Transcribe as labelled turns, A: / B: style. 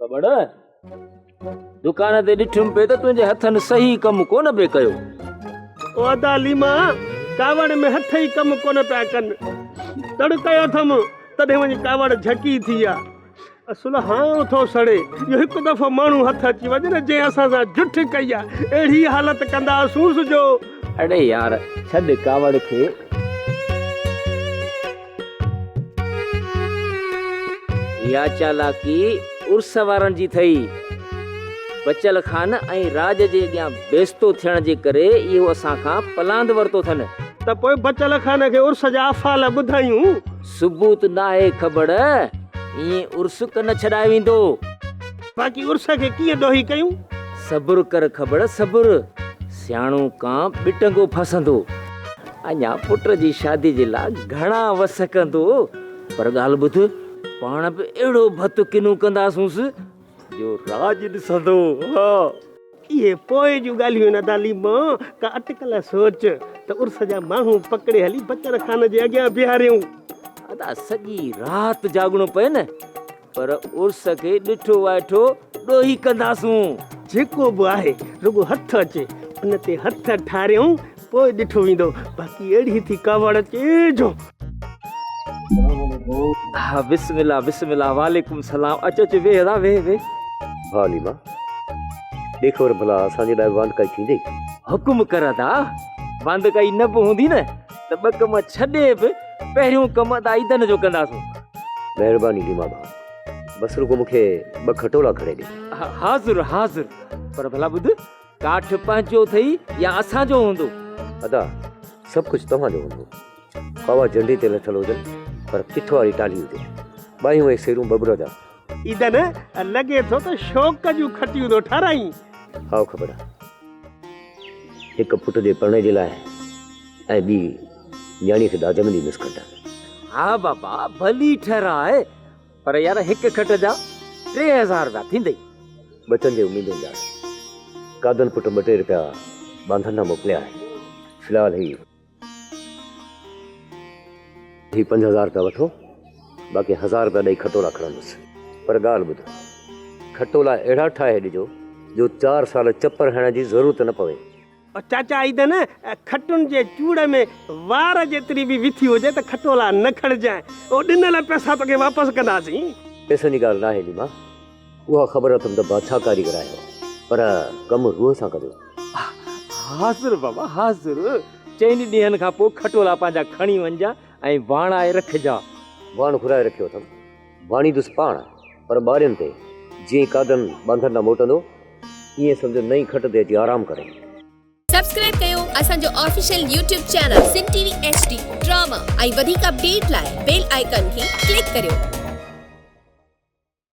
A: کٻڙ، دڪان تي ڏٺم پئي ته تنهنجي هٿن صحيح ڪم ڪونه پئي ڪيو.
B: او ادا ليما، ڪاوڙ ۾ هٿ ئي ڪم ڪونه پيا ڪن. تڙ ڪيو اٿم، تڏهن وڃي ڪاوڙ جهڪي ٿي آ. اصل هانء ٿو سڙي جو هڪ دفعو ماڻهو هٿ اچي وڃي نه، جنهن اسان سان جٺ ڪئي آ، اهڙي حالت ڪنداسونس جو.
A: اڙي يار، ڇڏ ڪاوڙ کي. اها چالاڪي عرس وارن جي ٿئي. بچل خان ۽ راڄ جي اڳيان بيستو ٿيڻ جي ڪري اهو اسان کان پلاند ورتو ٿن.
B: ته پوء بچل خان کي عرس جا افعال ٻڌايون.
A: ثبوت ناهي کٻڙ، ائين عرس ڪن ڇڏائي ويندو.
B: باقي عرس کي ڪيئن ڏوهي ڪيون؟
A: صبر ڪر کٻڙ صبر، سياڻو ڪانء ٻٽنگو ڦاسندو. اڃا پٽ جي شادي جي لاء گهڻا وس ڪندو، پر ڳالهه ٻڌ، پاڻ به اهڙو ڀت ڪنون ڪنداسونس جو راڄ ڏسندو. ها.
B: اهي پوء جون ڳالهيون آهن ادا ليما، ڪا اٽڪل سوچ ته عرس جا ماڻهو پڪڙي هلي بچل خان جي اڳيان بيهاريون.
A: ادا سڄي رات جاڳڻو پئي نه، پر عرس کي ڏٺو وائٺو ڏوهي ڪنداسون.
B: جيڪو به آهي رڳو هٿ اچي ان تي هٿ ٺاريون پوء ڏٺو ويندو باقي اهڙي ٿي ڪاوڙ اچي جو.
A: ها بسم الله بسم الله وعليڪم سلام اچ اچ ويهه ادا ويهه ويهه.
C: ها عليما ڏي خبر ڀلا اسان جي لاء به واندڪائي ٿيندي؟
A: حڪم ڪر ادا واندڪائي نه به هوندي نه ته ٻه ڪم ڇڏي به پهريون ڪم ادا عيدن جو ڪنداسون.
C: مهرباني ليما ڀاء بس رڳو مون کي ٻه کٽولا کڻي ڏي.
A: حاضر حاضر پر ڀلا ٻڌ ڪاٺ پنهنجو اٿئي يا اسان جو هوندو؟
C: ادا سڀ ڪجهه توهان جو هوندو. پاوا جهنڊي تي لٿل هجن پر پٺ واري ٽالهي هجي. ٻانهيون ۽ سيرون ٻٻر جا.
B: عيدن لڳي ٿو ته شوق جون کٽيون ٿو ٺهرائين.
C: هائو خبر آ. هڪ پٽ جي پرڻي جي لاء ۽ ٻي نياڻيء کي ڏاج ۾ ڏيندس کٽ.
A: ها بابا ڀلي ٺهراء پر يار هڪ کٽ جا 3000 رپيا ٿيندئي.
C: ٻچن جي اميدن جا قادن پٽ ٻه ٽي رپيا ٻانڌن ڏانهن موڪليا آهن. في الحال هي. هي 5000 رپيا وٺو، باقي هزار رپيا ڏئي کٽولا کڻندس. پر ڳالهه ٻڌ، کٽولا اهڙا ٺاهي ڏجو جو چار سال چپر هڻڻ جي ضرورت نه پوي.
B: چاچا عيدن، کٽن جي چوڙ ۾ وار جيتري به وٿي هجي ته کٽولا نه کڻجانء. اهو ڏنل پئسا توکي واپس ڪنداسين.
C: پئسن جي ڳالهه ناهي ليما، اها خبر اٿم ته بادشاهه ڪاريگر آهيو، پر ڪم روح سان ڪجو.
A: حاضر بابا حاضر، چئن ڏينهن کان پوء کٽولا پنهنجا کڻي وڃجان ۽ واڻائي رکجان.
C: واڻ گهرائي رکيو اٿم، واڻيندس پاڻ، پر ٻارين تي. جيئن ئي قادن ٻانڌن ڏانهن موٽندو، ائين سمجهو نئين کٽ تي اچي آرام ڪري.
D: سبسڪرائب ڪيو اسان جو official YouTube channel Sindh T V H D drama ۽ وڌيڪ اپڊيٽ لاء بيل آئيڪان کي ڪلڪ ڪريو.